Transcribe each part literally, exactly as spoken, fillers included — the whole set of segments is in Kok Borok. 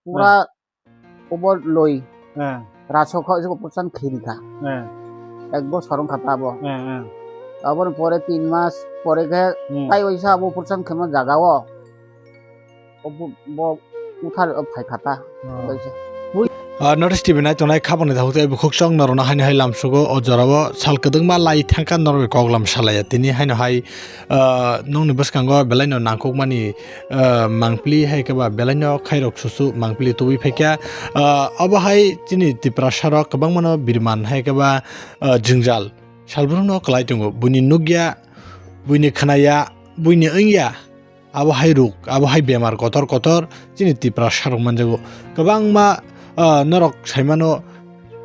Pura obo loi. Eh, rasok kha, oporsan khiri kha. Eh, Ek bosor wng kha tabo. Eh, eh. Aboni pore tin mas pore khe hmm, tai oisa abo oporsan khema jaga o. Obo, bo uthar phai kha ta. Oh. Oisa. Ah, North East T V nai tongnai khabangni tabuk tei bukhuk chwng norokno haino hai lamsugo o jorao sal kwdwngma lai thangkha norok bai kok lam salaiya tini haino hai, ah, nokni bwskango belaino nangkukmani, ah, mangpili hai khe ba belaino khairok susu mangpili tubui phaikha. Ah, obo hai chini Tiprasa rok kwbangmano birman hai khe ba, ah, jwngjal salbrumno kwlai tongo buini nukya buini khnaya buini wngya. Abo hai ruk, abo hai bemar kotor kotor chini Tiprasa rok manjago. Kwbangma, ah, norok saimano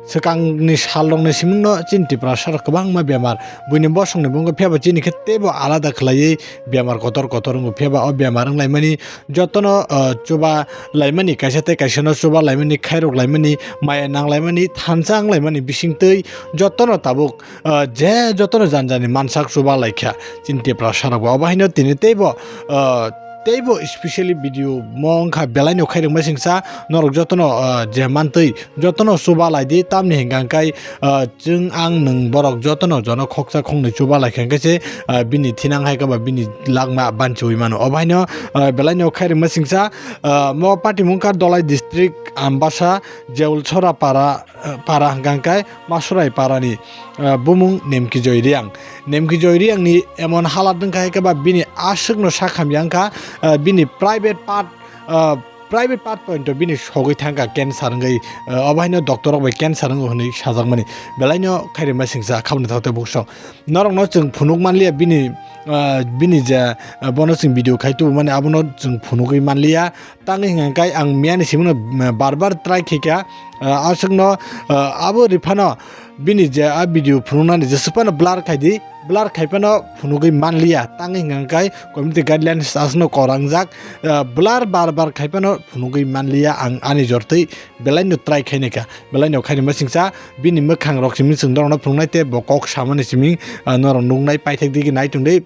swkangni sal rokni simingno chini Tiprasa rok kwbangma bemar. Buini bosongni bumung phiya ba chini khe teibo alada khwlaiwi bemar kotor kotor wngo. Phiya ba o bemar wnglaimani jotono, ah, chuba laimani, kaisa tei kaisano chuba laimani, khairok laimani, maya nang laimani, thansa wng laimani bisingtwi jotono tabuk, ah, je jotono jani jani mansak chuba laikha chini Tiprasa rok bo. Obo haino tini teibo, ah, teibo specially video mo wngkha belaino khairokma singsa norok jotono, ah, je mantwi jotono chuba laidi tamni hwnkha hwnkhe, ah, chwng ang nwng borok jotono jono khoksa khoknwi chuba laikha hwnkhe se, ah, bini thinang hai khe ba bini lakma banchiwi mano. Obo haino, ah, belaino khairokma singsa, ah, mo patimung kha Dholai district Ambasa Jeulsora para, ah, para hwnkha hwnkhe Masurai parani, ah, bumung Nemki Joy Reang. Nemki Joy Reangni emon halat wngkha hai khe ba bini aswkno sak hamya wngkha, ah, bini private part, ah, private part pointo bini sogwi thangkha cancer wngwi, ah, obo haino doctor rok bai cancer wngo hwnwi sajakmani. Belaino khairima singsa khaboni thao tei buksong. Norokno chwng phunuk manliya bini, ah, bini je, ah, bono chwng video khai tubumani abono chwng phunugwi manliya. Tangwi hwnkha khe ang miyani simino, mm, bar bar try khaikha, ah, aswkno, ah, abo riphano bini je a video phunuknani jeswk phano blur khaidi, blur khai phano phunugwi manliya. Tangwi hwnkha khe community guidelines aswkno korangjak, ah, blur bar bar khai phano phunugwi manliya ang ani jortwi belaino try khainaikha. Belaino khainima singsa bini mwkhang rok simi chwng norokno phunuknai tei bo kok samani simi, ah, norok nuknai paithak digi nai tongdi.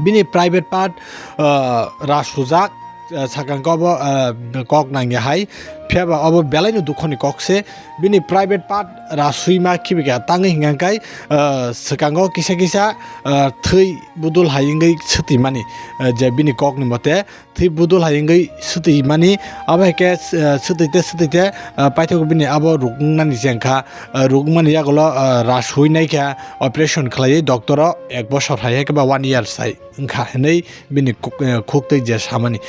Bini private part, ah, rasujak, ah, sakang kobo, ah, kok nangya hai. Phiya ba obo belaino dukhoni kok se. Bini private part rasui ma khibi kha tangwi hwnkha khe, ah, swkango kisa kisa, ah, thwi budul hai wngwi swtwi mani, ah, je bini kokni mote thwi budul hai wngwi swtwi mani. Abo hai khe, ah, swtwi te swtwi te, ah, paithak bini abo ruk wngnani jeng kha, ah, ruk wngmani yagulo, ah, rasui nai kha operation khlaiwi doctor o ek bosor hai khe ba one year sai wngkha hinwi bini khuk-, eh, khuk twi je samani.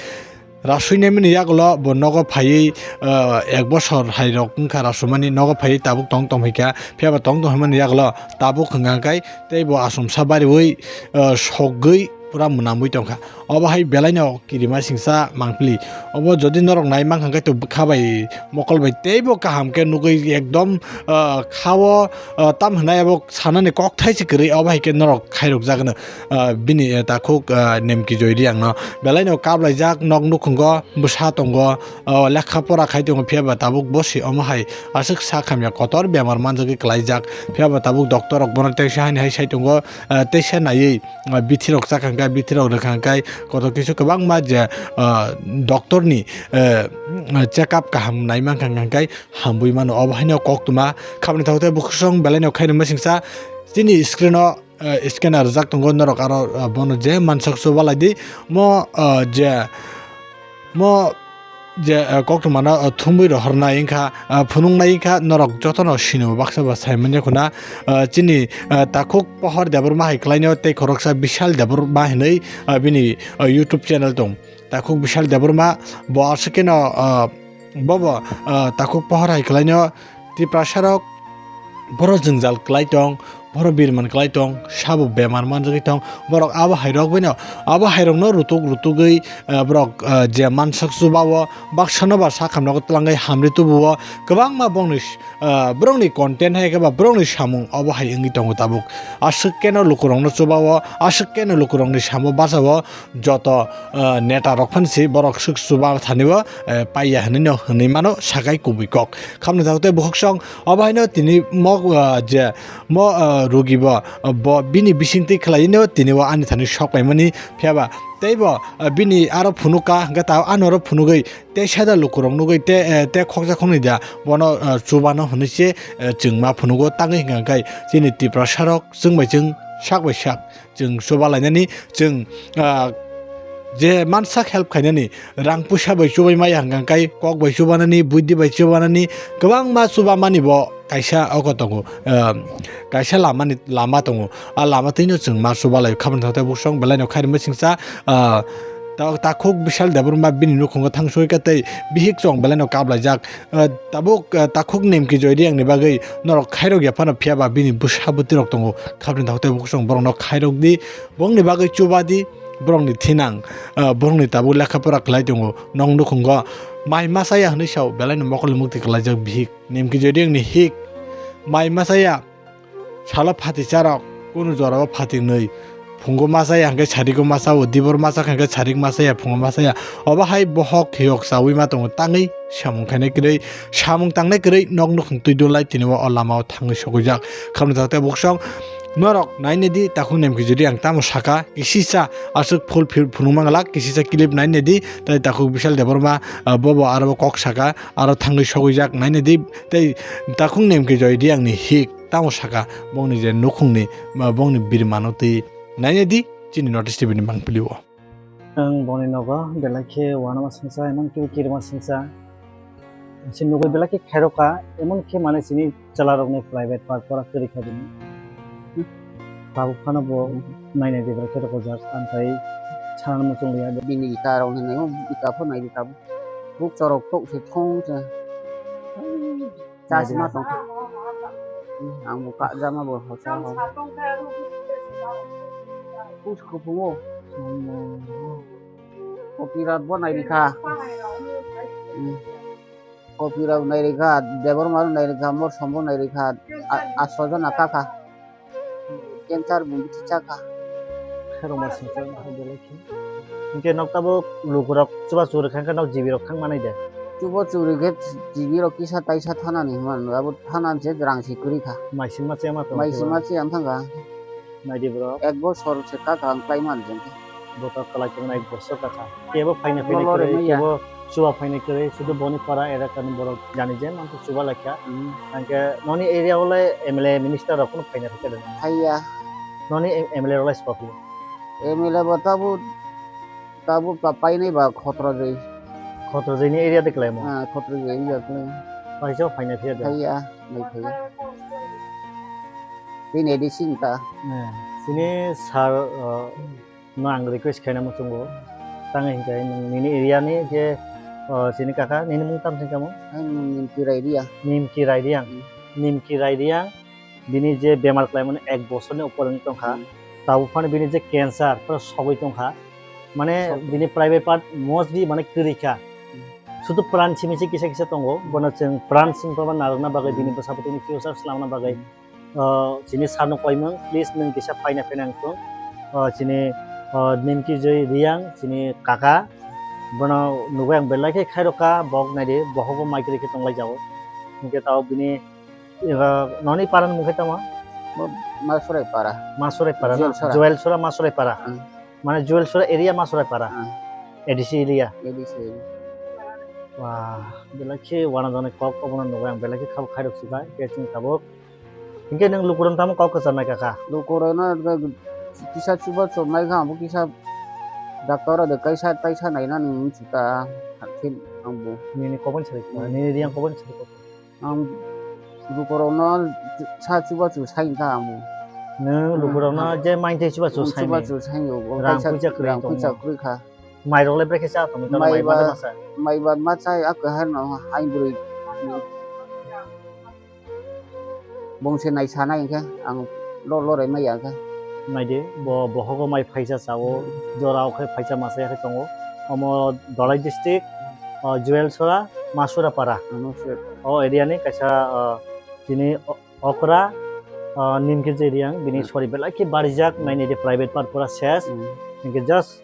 Rasui naimani yagulo bo nogo phaiwi, eh, ek bosor hai rok wngkha rasumani, nogo phaiwi tabuk tong tong phaikha. Phiya ba tong tong phaimani yagulo tabuk hwnkha khe tei bo achomsa bariwi, eh, sogwi pura mwnamwi tongkha. Obo hai belaino kirima singsa mangpili. Obo jodi norok nai mankha khe to bwkha bai mokol bai teibo kaham khe nugwi ekdom, ah, khao, ah, tam hwnai abo sanani kokthai se kwrwi, obo hai khe norok khairokjagano, ah, bini, eh, takhuk, ah, Nemki Joy Reangno. Belaino kablaijak nok nukhungo bwsa tongo, ah, lekha pora khai tongo, phiya ba tabuk bo se omo hai aswk sak hamya kotor bemar manjagwi klaijak. Phiya ba tabuk doctor rok bono teisa hani hai sai tongo, ah, teisa naiwi, ah, bithi rok chakha hwnkha, bithi rok rwkha hwnkhe kotor kisu kwbangma je, ah, doctor ni, eh, check up kaham nai mankha hwnkhe hamwi mano. Obo haino koktwma khaboni tabuk tei bukhusong belaino khairokma singsa chini screen o, eh, scanner rijak tongo, norok aro, ah, bono je mansak chuba laidi mo, ah, je mo je, eh, koktwmano, eh, thumwi rohornai wngkha, eh, phunuknai wngkha, norok jotono sinio baksa ba saimanya khuna, eh, chini, eh, takhuk Pohor Debbarma hai kwlaino tei khoroksa Bishal Debbarma hinwi, eh, bini, eh, YouTube channel tong. Takhuk Bishal Debbarma bo aswk kheno, eh, bobo, eh, takhuk Pohor hai kwlaino Tiprasa rok boro jwngjal kwlai tong, boro birman kwlai tong, sabo bemar manjagwi tong, borok abo hai rok bai no, abo hai rok no rutuk rutugwi, eh, borok, eh, je mansak chuba o baksa no ba sakhamno twlangwi hamri tubu o kwbangma bongni, eh, borokni content hai khe ba borokni samung obo hai wngwi tongo tabuk. Aswk keno lukurok no chuba o, aswk keno lukurok ni samo bacha o, joto, ah, neta rok phan si borok swk chuba thani bo, eh, paiya hinwi no hinwi mano sakai kubui kok. Khamni tabuk tei bukhuk song obo haino tini mo, ah, je mo, ah, rugi bo, bo bini bisingtwi khlaino tini o ani thani sok paimani phiyaba tei bo, ah, bini aro phunuka hwnkhe ta ano oro phunugwi tei seda lukurok nugwi tei, eh, tei khoksa khoknwi da bono, ah, chubano hwnwi se, eh, chwng ma phunugo tangwi hwnkha khe chini Tiprasarok chwng bai chwng sak bai sak chwng chuba lainani chwng, ah, je mansak help khainani rang puisa bai chubai maya hwnkha khe kok bai chubanani buidhi bai chubanani kwbangma chubamani bo kaisa oko tongo, ah, kaisa lamani lama tongo. A lama twino chwng ma chuba lai khabang thangtai buksong belai no khairima singsa, ah, ta-, takhuk Bishal Debbarma bini nukhungo thangsoi ka tei bihik chwng belai no kaplaijak. Ah, tabuk, ah, takhuk Nimki Joy Reang ni bagwi norok khairok ya phano phiyaba bini bwsa bwtwi rok tongo khabang thangtai buksong borok no khairok di bongni bagwi chuba di borok ni thinang, ah, borok ni tabuk lekha pora khlai tongo nok nukhungo mai masa ya hwnwi sao belai no mokol ni mukti kwlaijak bihik. Nimki Joy Reang ni hik mai masa ya, salo phatiksa rok kunu jora o phatik nwi, phungo masa ya hwnkhe sarigo masa o, dibor masa kha hwnkhe sarik masa ya, phungo masa ya. Obo hai bohok hiyok chaui ma tongo, tangwi samung khainai kwrwi, samung tangnai kwrwi nok nukhung twi dulai tini o lama o thangwi sokwijak. Khamni thangtai buksong norok nainai di, takhuk Nimki Joy Reang tamo saka kisisa aswk phul phil phunuk manglak, kisisa clip nainai di, tei takhuk Bishal Debbarma, ah, bobo aro bo kok saka. Aro thangwi sogwijak nainai di tei takhuk Nimki Joy Reang ni hik tamo saka bongni je nukhungni, ah, bongni birmano twi nainai di chini North East T V ni mangpili o. Ang boni nogo belai khe uanama singsa, emon khe kirima singsa. Chini nugwi belai khe khairokha, emon khe mane chini chwlarokni private part pora kwrwi kha bini. Tabuk phano bo nainai di belai khe rokojak, ang tai sana muchung liya. Bini ita rok hinwi ita pho nai di tabuk. Buk chorok tok se thong se. Chasma tong. Ang bo kajama bo hosa ho. Us kupungo. Kopirat bo nai rikha. Kopirat bo nai rikha, Debbarma bo nai rikha, Morsom bo nai rikha. A-, asto jona kaka. Cancer bo bithi chakha. Khairokma singsa belai khe. Hinkhe nok tabuk lukurok chubachu rwkha hinkhe nok G B rok thang manai de. Chubachu rwkhe G B rok kisa taisa thanani hwnmano, abo thanani se rang se kwrwi kha. Maisingma chema tong. Maisingma cheyang thangkha. Naidi bro. Ek bosor se kaka ang klai man jeng khe. Boto kwlai tongna ek bosor kaka. Kebo phaina phaina kwrwi, kebo chuba phaina kwrwi, sudu boni para erakani borok jani je mantu chuba laikha. Hmm. Angke noni area o le M L A minister rok phano phaina phai khe. Phaiya. Noni M L A rok lai sophi. M L A bo tabuk, tabuk pa painai ba Khotrojoi. Khotrojoi ni area de khlaimo? Ah, Khotrojoi area khlai. Paisa phaina phiya de? Phaiya, nai phaiya. Tini A D C ta. Eh, sini sir, eh, no ang request khaina muchungo. Tang hinkhe nini area ni je, eh, sini kaka, nini mung tam sing kamo? Ang Nimki Rairiya. Nimki Rairiya. Hmm. Nimki Rairiya. Bini je bemar khlaimani ek bosorni upor wng tongkha, hmm, tabuk phano bini je cancer pura sogwi tongkha, mane sogwi. Bini private part mostly mane kwrwi kha. Hmm. Sudu pran simi se kisa kisa tongo, hmm, bono chwng pran simi phaima narwkna bagwi, hmm, bini bwsa bwtwini future swnamna bagwi, hmm, ah, chini sarno koimung, please nwng kisa phaina phaina wng thung. Ah, chini, ah, Nimki Joy Reang, chini kaka, bono nugwi ang belai khe khairokha, bok naidi, bohogo mai kwrwi khe tonglai jago. Hinkhe tabuk bini Eba noni para ni mung khe tamo? Bo Masurai para. Masurai para na? Joel Sora. Joel Sora Masurai para. Hmm. Mane Joel Sora area Masurai para. Hmm. A D C area. A D C area. Wah, belai khe wana jani kok obono nugwi ang belai khe khabo khairok sibak khe chwng tabuk. Hinkhe nwng lukurok tamo kok kwcharnai kaka? Lukurok no kisa chuba chumnai kha, abo kisa doctor de kaisa taisa naina ni mung chuta hakhe ang bo. Nini kobon sari, hmm, nini riang kobon sari kok. Ang lukurokno sa chubachu sai wngkha ang bo. Nwng lukurokno je maitwi chubachu sai chubachu sai wngkha. Rang puisa kwrwi rang puisa kwrwi kha. Mairok le brekhe cha tongwi tongwi mai ba masa. Mai ba ma chai a kwhar no hai bwrwi. Bongse nai sanai hwnkhe ang lo lorai maya hwnkhe. Naidi bo bohogo mai phaisa chao, jora o khe phaisa masa ya khe tongo. Omo Dhalai district, o Joel Sora, Masura para. Masura para. O area ni kaisa, o, chini o-, okra, o, Nimki Joy Reang, bini sori belai khe barijak, naini de private part pura ses. Hmm. Hinkhe just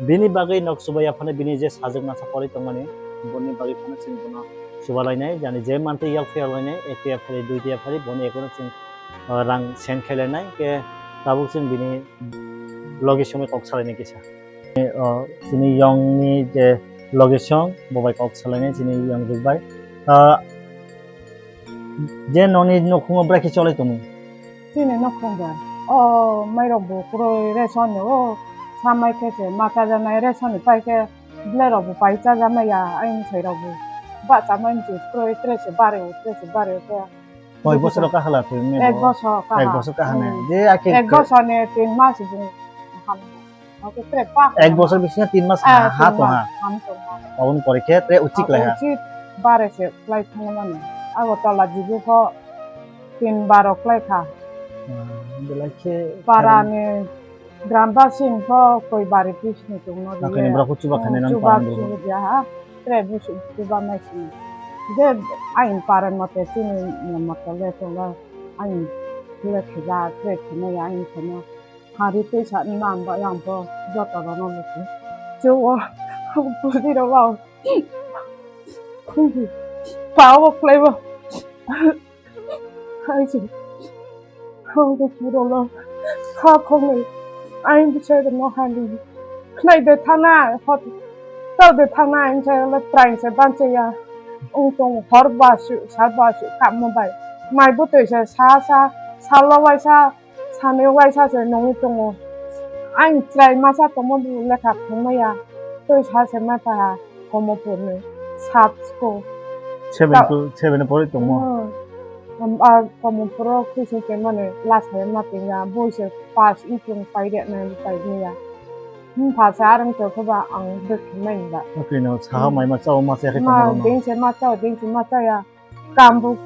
bini bagwi nok chubai ya phano bini je sajwk masa pori tongmani, boni bagwi phano chwng bono chuba lainai, jani je mantwi yak phiya lainai, ek phiya phari, dui phiya phari, boni ekono chwng o, rang send khailai nai, khe tabuk chwng bini loge songwi kok salainai kisa. O, chini yongni je loge song, bo bai kok salainai chini yongjwk bai. O, je noni nukhungo bwrai khe cholai tongmung? Chini nukhung bai. O, mairok bo kwrwi ration ni o, samai khe se ma chajaknai ration ni pai khe. Belai rok bo pai chajakmaya, ayang sai rok bo. Ba chamai mchi kwrwi, tre se bare o, tre se bare o khe. Koi bosor kaha la thwini? Ek bo? Bosor kaha. Ek bosor kaha ne? Hmm. Je akhe ek bosor ni tin mas bung ham. Oke, tre pa. Ek bosor bisingo tin mas ha, ha tong ha. Ham tong ha. Aboni pore khe tre uchik lai ha. Uchik bare se klai thangmani. Abo tola jibu pho tin baro klai kha. Hmm, belai khe para ni Gram ba sing pho koi bari pisni tongno. Nakhani bwrok khe chuba khainai nang chuba parang chuba dia ha. Tre busu chuba mai sini. Je ain paran mate chini moto le chonga ain le khija tre khina ya ain khina. Hari tei sa ni mam ba yang pho joto rono mutu. Chuo budi ro ba. Khungi. Pao klai ba. Hai se. Hong de kuro lo. Ha khong ni. Ain bisai de mo hani. Khnai de thana hot. Tau de thana ain se lo train se ban se ya. Ung tong hor ba su, sar ba su kam mo bai. Mai bu tei se sa sa, sa lo wai sa. Sani waisa se nungwi tongo. Ang chwrai masa tongma bu lekha thangmaya. Tei sa se ma ta ha Komopurni sub school. Seven to seven pori tongmo. Hmm. Am, a Komopuro khuising tongmani last hai ma tongya. Bui se pass wng tong pai de nai pai niya. Mpha se arang tongkha ba ang bwkha nai ba. Okay, no, saha mai ma chao ma se khe tongma rok no. Ding se ma chao, ding se ma chaya. Kambu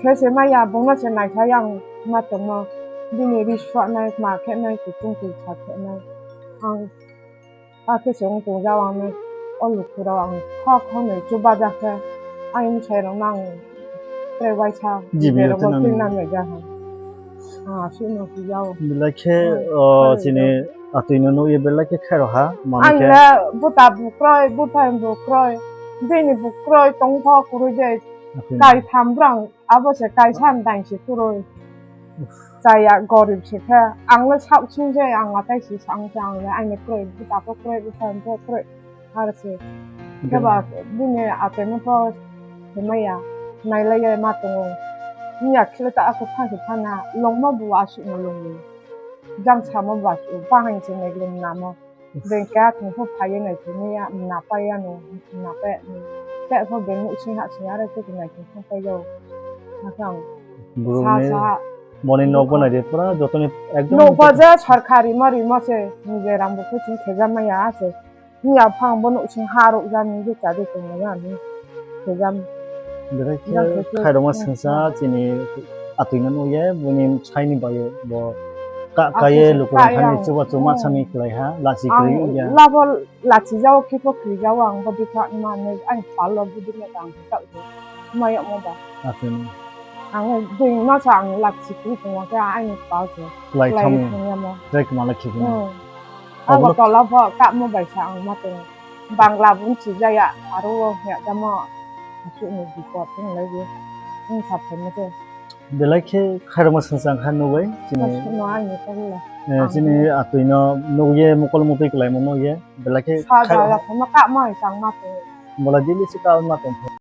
khe se maya, bungno se naikha yang ma tongmo. Bini ri suanai, ma khenai, kutung kuisa khenai. Ang a khe se wng tongjao ang nai. O lukurok ang kha kha nai chubaja khe. Ayung sai rok nang tre waisa. Jibi berok rok twi nang nai ja ha. Ah, suno kiyao. Belai khe, oh, chini atwi no nugwi belai khe khairo ha. Mani khe. Ang le buta bukroi, buphang bukroi, bini bukroi tongkho kwrwi de. Atwi no. Kai tham brang, abo se kaisa ang dain se kwrwi. Chaya gorib se khe. Ang le sak sing je, ang atai si sang se, ang le aini kwrwi, buta bukroi, buphang bukroi. Ar se. Khe ba bini atemo pho himaya, nailaiya ma tongo. Miya khile ta ako phan se phana, longma bo asuk no longo. Jang samo bo asuk, bahai se nai lom namo. Beng ka kung pho phaiya nai khe miya, na paiya no, na pa, te pho beng nuh sing ha sing are te nai khe pho paiya. Nakang. Sa sa. Moni nok bo nai de pura jotoni ekdom. Nok bo je sarkari ma rima se, nije rang bo khe sing khejamaya se. Miya phang bo nuh sing ha rok jani je cha de tong ya ni khejam. Berai khe khairokma sengsa chini atwi no nugwi bini saini bai bo ka kaye lukurok thani chuba chuma sami khlai ha lachi kwrwi ya. Labo lachi jao khe pho kwrwi jao ang bo bikha ma ne ang palo budi me tang ta. Maya mo ba. Atwi no. Ang ding ma sa ang lachi kwrwi tong khe ang pal se. Lai thang ya mo. Trai kma lai khibina. Abo tola pho kamo bai sa ang ma tong. Bangla bun si jaya aro ya damo. Asuk ni bikot tong lai je. Ang sa phaimo je. Belai khe khairokma sengsa kha nugwi chini. Asuk no ani tong la. Eh, chini atwi no nugwi mokol motwi kwlaimo nugwi belai khe. Sa jaya phaimo kamo hai sang ma tong. Bola dili si ka ma tong.